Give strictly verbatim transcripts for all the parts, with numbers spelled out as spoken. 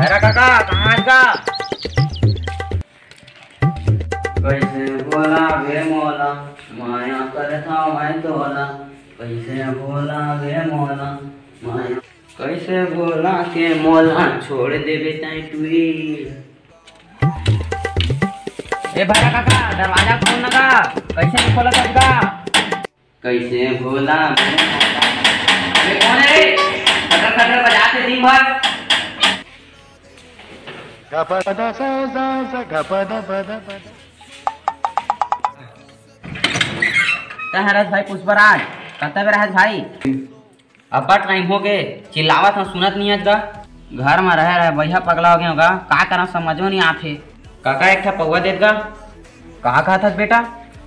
अरे काका, कहाँ हस गा? कैसे भोला गे मोला, माया करथव मैं तोला। कैसे भोला गे मोला, माया। कैसे भोला के मोला छोड़ देबे तैं टुरी। ए भैरा काका, दरवाजा खोल ना गा। कैसे नहीं खोला तब गा? कैसे भोला मैं? अबे कौन है रे? खटर खटर बजाते दिन भर। तैं हरस भाई पुष्पराज, कतका बेर हस भाई? अब्बड़ टाइम हो गे, चिल्लावत हंव, सुनत नहीं हस गा। घर म रहे रहे बइहा पगला हो गे हंव गा, का करंव समझो नहीं आत हे। काका एक ठा पौवा देत गा। का कहत हस बेटा?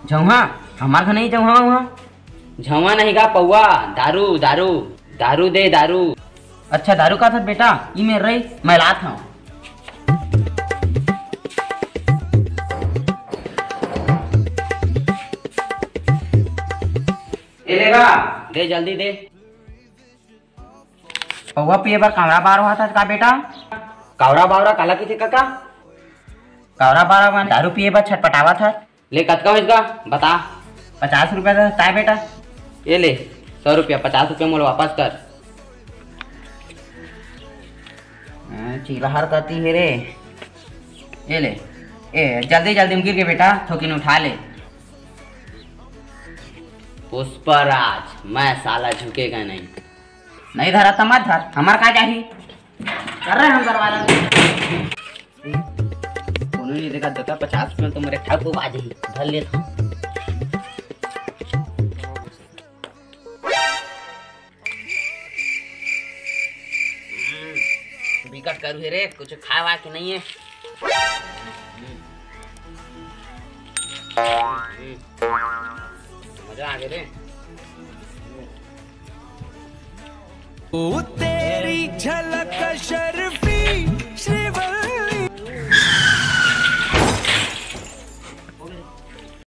झौहा? हमार घर नहीं झौहा उहा। झौहा नहीं गा पौवा, दारू, दारू, दारू दे, दारू। अच्छा दारू कहत हस बेटा, ई मेर रही, मैं लात हंव। ए ले गा, दे जल्दी दे। पौवा पिए बर कावरा बावरा होवत हस का बेटा? कावरा बावरा काला कहिथे कका? कावरा बावरा माने दारू पिए बर छटपटावत हस। ले कतका होइस गा? बता। पचास रुपया दे ताय बेटा। ये ले, सौ रुपया, पचास रुपया मोला वापस कर। हाँ, चिल्लाहर कती हे रे। ये ले, ए जल्दी जल्दी में गिर के बेटा, थोकिन उठा ले। पुष्पराज, मैं साला झुकेगा नहीं। नहीं धरा त मत धर, हमार का चाही? कर रहे हम दरवाजा। कोनो नहीं देखा, देता पचास में तो मेरे ठाकू बाजी धर लेता हूँ। बिकट करू हे रे, कुछ खाए वाए के नहीं है। मजा आ गया रे। ओ तेरी झलक शरीर